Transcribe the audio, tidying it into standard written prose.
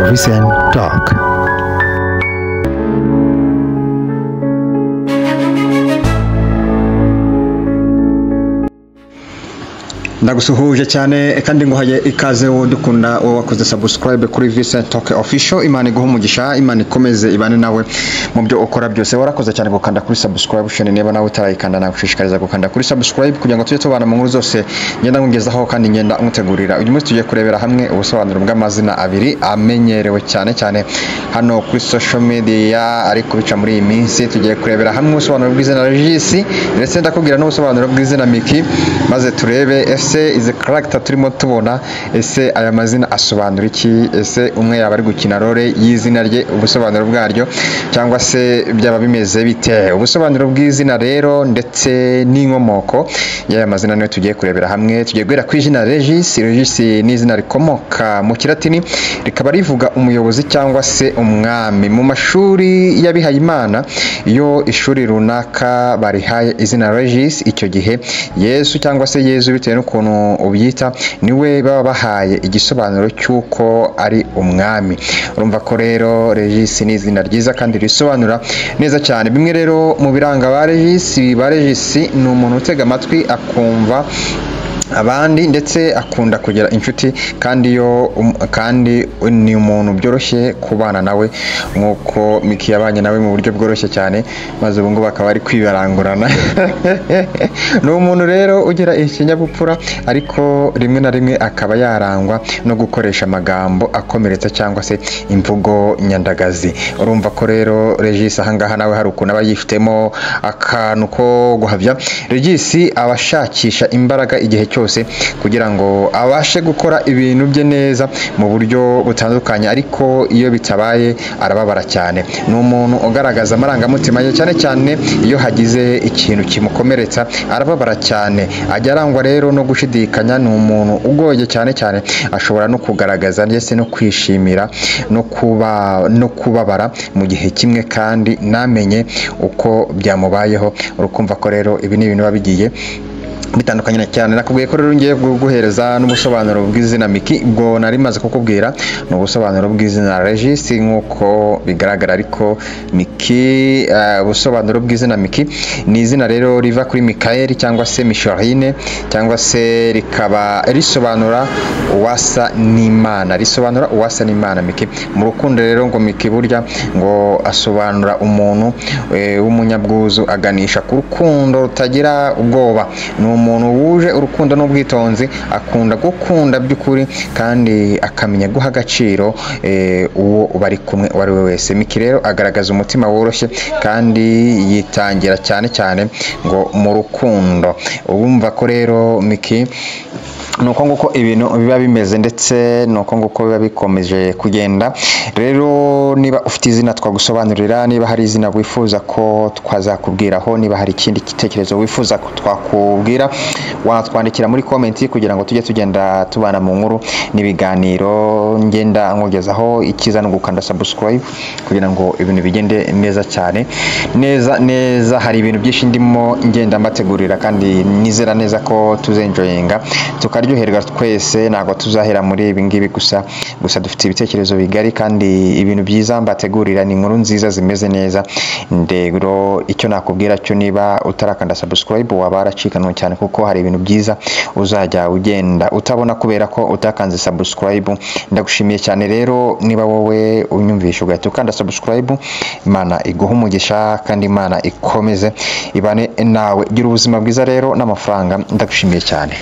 Vincent Talk. Ndagusuhuje cyane kandi nguhaye ikaze wowe dukunda, wowe wakoze subscribe kuri Vincent Talk Official. Imana iguhe umugisha, Imana ikomeze ibane nawe mu byo ukora byose. Warakoze cyane gukanda kuri subscribe. Niba nawe utarayikanda, nagushishikariza gukanda kuri subscribe kugira ngo tujye tubana mu nkuru zose ngenda nkugezaho kandi ngenda nkutegurira. Uyu munsi tugiye kurebera hamwe ubusobanuro bw'amazina abiri amenyerewe cyane cyane hano kuri social media ariko bica muri iyi minsi. Tugiye kurebera hamwe ubusobanuro bw'izina Regis, ndetse ndakubwira n'ubusobanuro bw'izina Micky, maze turebe ese izi character turimo tubona, ese aya mazina asobanura iki? Ese umwe yaba ari gukina role y'izina rye, ubusobanuro bwaryo, cyangwa se byaba bimeze bite? Ubusobanuro bw'izina rero ndetse n'inkomoko y'aya mazina niyo tugiye kurebera hamwe. Tugiye guhera ku izina Regis. Regis ni izina rikomoka mu Kilatini, rikaba rivuga umuyobozi cyangwa se umwami. Mu mashuri y'abihayimana, iyo ishuri runaka barihaye izina Regis, icyo gihe Yesu cyangwa se Yezu bitewe n'ukuntu ubyita, niwe baba bahaye igisobanuro cy'uko ari umwami. Urumva ko rero Regis ni izina ryiza kandi risobanura neza cyane. Bimwe rero mu biranga ba Regis, ba Regis ni umuntu utega amatwi akumva abandi, ndetse akunda kugira inshuti, kandi yo kandi ni umuntu byoroshye kubana nawe, nk'uko Micky yabanye nawe mu buryo bworoshye cyane, maze ubu ngubu akaba ari kwibarangurana. Ni umuntu rero ugira ikinyabupfura, ariko rimwe na rimwe akaba yarangwa no gukoresha amagambo akomeretsa cyangwa se imvugo nyandagazi. Urumva ko rero Regis ahangaha nawe hari ukuntu aba yifitemo akantu ko guhabya. Regis aba ashakisha imbaraga igihe cyose kugira ngo abashe gukora ibintu bye neza mu buryo butandukanye, ariko iyo bitabaye arababara cyane. Ni umuntu ugaragaza amarangamutima ye cyane cyane iyo hagize ikintu kimukomeretsa, arababara cyane. Ajya arangwa rero no gushidikanya, ni umuntu ugoye cyane cyane, ashobora no kugaragaza ndetse no kwishimira no kubabara mu gihe kimwe kandi namenye uko byamubayeho. Urukumva ko rero ibi ni ibintu biba bigiye bitandukanye cyane. Nakubwiye ko rero ngiye guhereza n'ubusobanuro bw'izina Micky. Ubwo nari maze kukubwira ni ubusobanuro bw'izina Regis nk'uko bigaragara, ariko Micky, ubusobanuro bw'izina Micky ni izina rero riva kuri Michael cyangwa se Micheline, cyangwa se rikaba risobanura uwasa n'Imana, risobanura uwasa n'Imana. Micky mu rukundo rero, ngo Micky burya ngo asobanura umuntu w'umunyabwuzu, aganisha ku rukundo rutagira ubwoba. Ni umuntu wuje urukundo n'ubwitonzi, akunda gukunda by'ukuri kandi akamenya guha agaciro uwo bari kumwe uwo ari we wese. Micky rero agaragaza umutima woroshye kandi yitangira cyane cyane ngo mu rukundo. Urumva ko rero Micky ni uko nguko ibintu biba bimeze, ndetse ni uko nguko biba bikomeje kugenda. Rero niba ufite izina twagusobanurira, niba hari izina wifuza ko twazakubwiraho, niba hari ikindi gitekerezo wifuza ko twakubwira, watwandikira muri comment kugira ngo tujye tugenda tubana mu nkuru n'ibiganiro ngenda nkugezaho. Icyiza ni ugukanda subscribe kugira ngo ibintu bigende neza cyane, neza neza. Hari ibintu byinshi ndimo ngenda mbategurira kandi nizera neza ko tuzenjoyinga tukaryoherwa twese. Ntabwo tuzahera muri ibi ngibi gusa gusa, dufite ibitekerezo bigari kandi ibintu byiza mbategurira ni inkuru nziza zimeze neza. Ndego icyo nakubwira cyo, niba utarakanda subscribe waba waracikanwe cyane, kuko hari ibintu byiza uzajya ugenda utabona kubera ko utakanze subscribe. Ndagushimiye cyane rero niba wowe unyumvisha ugahita ukanda subscribe. Imana iguhe umugisha kandi Imana ikomeze ibane nawe. Gira ubuzima bwiza rero n'amafaranga. Ndagushimiye cyane.